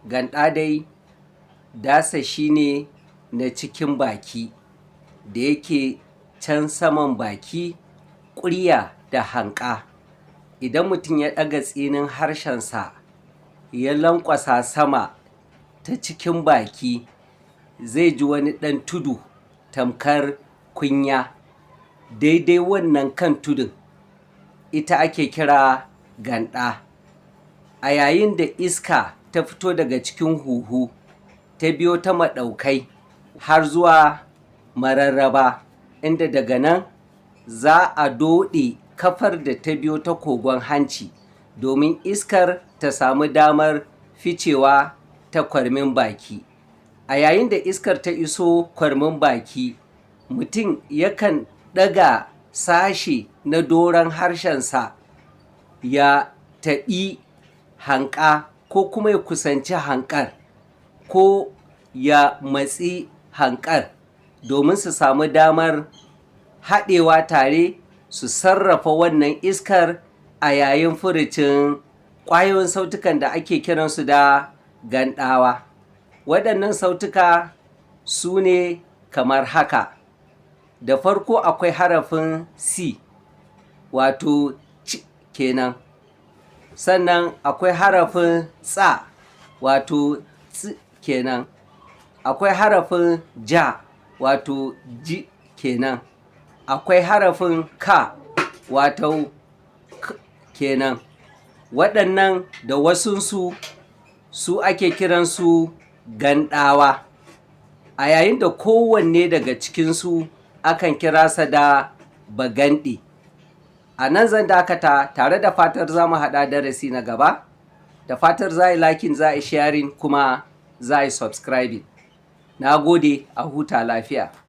Ganda dai dasashi ne na cikin baki da yake can saman baki, ƙurya da hanƙa. Idan mutum ya ɗaga tsinin harshensa ya lanƙwasa sama ta cikin baki, zai ji wani ɗan tudu tamkar kunya. Daidai wannan kan tudun ita ake kira ganda. A yayin da iska ta fito daga cikin huhu ta biyo ta maɗaukai har zuwa mararraba, inda daga nan za a doɗe kafar da ta biyo ta kogon hanci domin iskar ta samu damar ficewa ta kwarmin baki. A yayin da iskar ta iso kwarmin baki, mutum yakan ɗaga sashe na doron harshensa ya taɓi hanƙa ko kuma ya kusanci hanƙar ko ya matsi hanƙar domin su samu damar haɗewa tare su sarrafa wannan iskar a yayin furucin ƙwayoyin sautukan da ake kiransu da gandawa. Waɗannan sautuka su ne kamar haka: da farko akwai harafin C, wato C kenan. Sannan akwai harafin tsa, wato ts kenan. Akwai harafin ja, wato J kenan. Akwai harafin K, wato K kenan. Waɗannan da wasunsu su ake kiransu gandawa, a yayin da kowanne daga cikinsu akan kira sa da baganɗe. A nan zan dakata tare da fatar za mu haɗa darasi na gaba, da fatar za a yi liking, za a yi sharing, kuma za a yi subscribing. Na gode, a huta lafiya.